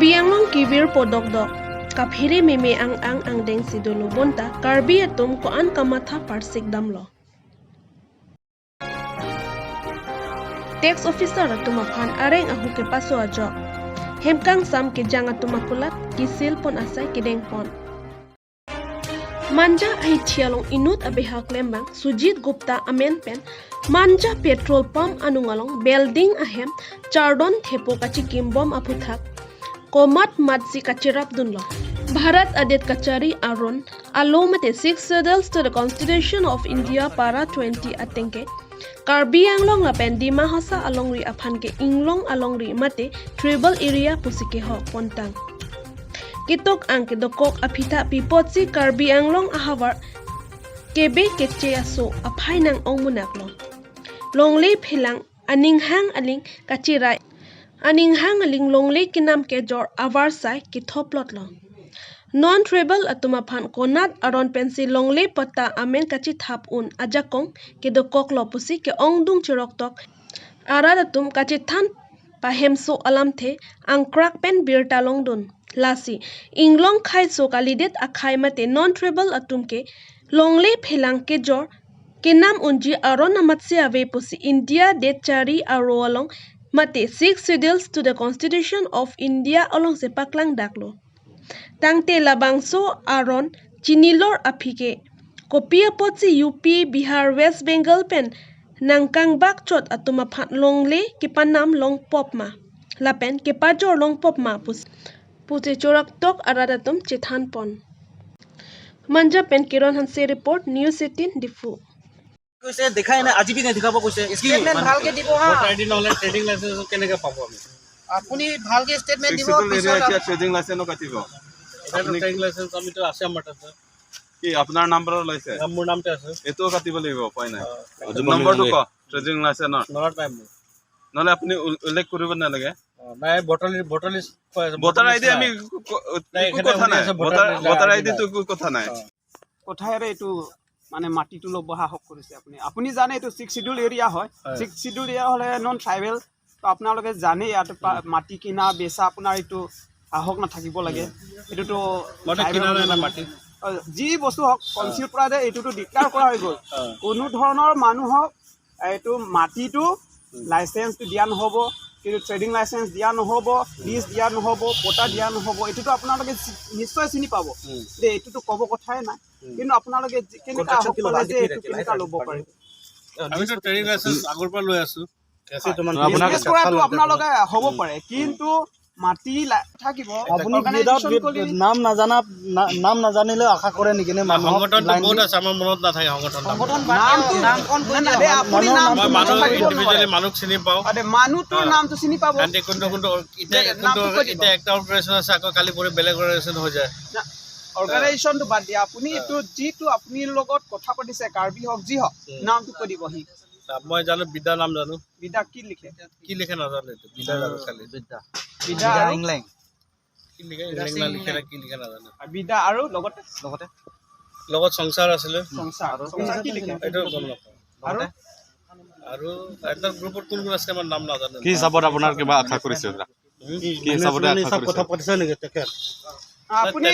Karbi Anglong kibir podok dok kaphiri meme ang ang ang deng sidolo bonta Karbi atum ko an kamatha parsik damlo. Tax officer atum aphan areng ahu ke paso ajo. Hemkang sam ke jang atum akulat kisil pon asai kedeng pon. Manja ahi thialong inut abehak lembang Sujit Gupta amen pen Manja petrol pump anungalong building ahem chardon thepo kachi kimbom aputhak komat matsi kachirap dunlo. Bharat adet kachari aron alomate 6 schedules to the Constitution of India para 20 atengke Karbi Anglong la pen Dima Hasa along ri aphan ke inglong along ri mate tribal area pusike ho pontang. Kitok ang ke dokok aphita pipotsi Karbi Anglong ahawar kebe keche aso aphai nang ongmunak lo. Longle philang aning hang aling kachirai aning hang aling longle kinam ke jor awar sai ki thoplot lo. Non tribal atuma phan konat aron pensi longle pata amen kachi thap un ajakong ke dokok lo pusi ke ongdung chirok tok arad atum kachi than pahemso alam the angkrak pen bir talong dun. Lasi inglong khai so kalidet akhai mate non tribal atum ke longle phelang ke jor ke nam unji aron amatse ave pusi India det chari aro along mate 6 schedules to the Constitution of India along se paklang daklo. Tangte labangso aron chinilor aphike kopia potsi UP Bihar West Bengal pen nangkang bak chot atuma phat longle ke panam long pop ma lapen ke pajor long pop ma pus puche chorak tok aradatum chithan pon. Manja pen Kiran Hanse report News 18 Diphu. কৈছে দেখাই নাই আজি B দেখাব কৈছে statement ভালকে দিব হা। Voter ID নহ'লে ট্ৰেডিং লাইচেন্স কেনেকৈ পাব আমি? আপুনি ভালকে ষ্টেটমেন্ট দিব। এতিয়া ট্ৰেডিং লাইচেন্সো কাটিব। ট্ৰেডিং লাইচেন্স আমিতো আছে আমাৰ তাতে। কি আপোনাৰ নাম্বাৰ লৈছে? মোৰ নামতে আছে। এইটোও কাটিব লাগিব, উপায় নাই। নম্বৰটো ক ট্ৰেডিং লাইচেন্সৰ। নহ'লে নাই মোৰ। নহ'লে আপুনি উল্লেখ কৰিব নালাগে। নাই ভোটাৰ লিষ্ট ভোটাৰ আইডি আমি একো কথা নাই। ভোটাৰ আইডিটো একো কথা নাই। কথাৰে এইটো মানে মাটিটো ল'ব সাহস কৰিছে আপুনি। আপুনি জানে এইটো 6 শিডিউল এৰিয়া হয়। 6 শিডিউল এৰিয়া হ'লে নন ট্ৰাইবেল, তো আপোনালোকে জানে ইয়াত মাটি কিনা বেচা আপোনাৰ এইটো সাহস নাথাকিব লাগে। এইটোতো যি বস্তু হওক কনচিউৰ পৰা যে এইটোতো ডিক্লেয়াৰ কৰা হৈ গ'ল। কোনো ধৰণৰ মানুহক এইটো মাটিটো লাইচেঞ্চটো দিয়া নহ'ব, কিন্তু ট্ৰেডিং লাইচেঞ্চ দিয়া নহ'ব, লিজ দিয়া নহ'ব, পটা দিয়া নহ'ব। এইটোতো আপোনালোকে নিশ্চয় চিনি পাব যে এইটোতো ক'ব কথাই নাই। কিন্তু আপোনালোকে কেনেকুৱা পালে যে এইটো কেনেকুৱা ল'ব পাৰিব? আমিতো ট্ৰেডিং লাইচেঞ্চ আগৰ পৰা লৈ আছোঁ। বিজনেছ কৰাটো আপোনালোকে হ'ব পাৰে, কিন্তু মাটি থাকিব। আপুনি নাম নাজানা নাম নাজানিলেও আশা কৰে নেকি? সংগঠনটো বহুত আছে, আমাৰ মনত নাথাকে সংগঠন। মানুহক চিনি পাওঁ, মানুহটোৰ নামটো চিনি পাব। কোনটো কোনটো এতিয়া একটা অৰ্গেনাইজেশ্যন আছে, আকৌ কালি পৰি বেলেগ অৰ্গেনাইজেশ্যন হৈ যায়। অৰ্গেনাইজেশ্যনটো বাদ দিয়া, আপুনি এইটো যিটো আপুনি লগত কথা পাতিছে কাৰ্বি হওক যি হওক নামটো কৈ দিব। সি মই জানো বিদ্যা নাম জানো। বিদ্যা কি লিখে? কি লিখে নাজানো, এইটো বিদ্যা জানো খালি। বিদ্যা বিদ্যা ইংলেং কি লিখে? ইংলেং লিখে না কি লিখে নাজানো। বিদ্যা আৰু লগতে লগতে লগত সংসাৰ আছিলে। সংসাৰ সংসাৰ কি লিখে এইটো গম নাপাওঁ। আৰু আৰু এটা গ্ৰুপত কোন কোন আছে আমাৰ নাম নাজানো। কি হিচাপত আপোনাৰ কিবা আশা কৰিছে? কি হিচাপত আশা কৰিছে? কথা পাতিছে নেকি তেখেত? আপুনি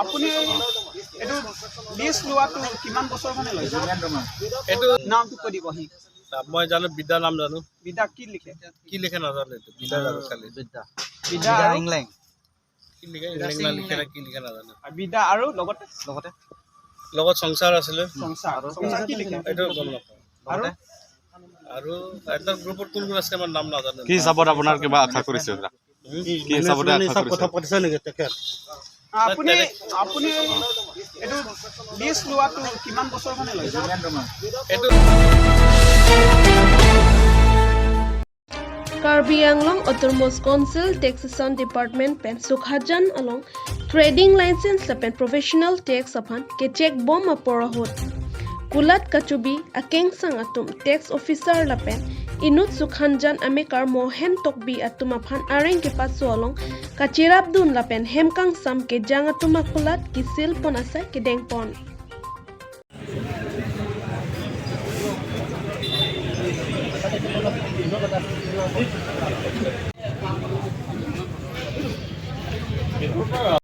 আপুনি এইটো লিষ্ট লোৱাটো কিমান বছৰ মানে লৈছে? এইটো নামটো কৈ দিব। সি মই জানো বিদ্যা নাম জানো। বিদ্যা কি লিখে? কি লিখে নাজানো, এইটো বিদ্যা জানো খালি। বিদ্যা বিদ্যা ইংলেং কি লিখে? ইংলেং লিখে না কি লিখে নাজানো। বিদ্যা আৰু লগতে লগতে লগত সংসাৰ আছিলে। সংসাৰ সংসাৰ কি লিখে? এইটো গম নাপাওঁ। আৰু আৰু এটা গ্ৰুপত কোন কোন আছে আমাৰ নাম নাজানো। কি হিচাপত আপোনাৰ কিবা আশা কৰিছে? কি হিচাপত আশা কৰিছে? কথা পাতিছে নেকি তেখেত? আপুনি আপুনি এইটো লিষ্ট লোৱাটো কিমান বছৰ মানে লৈছে? এইটো Karbi Anglong Autonomous Council Taxation Department pen Sukhajan along trading license lapen professional tax aphan ke check bom aporahot kulat kachubi akeng sang atum tax officer lapen inut Sukhanjan amekar Mohen Tokbi atum aphan areng ke paso along kachirap dun lapen hemkang sam ke jang atum akulat kisil pon asai ke dengpon. সেইটোৰ পৰা।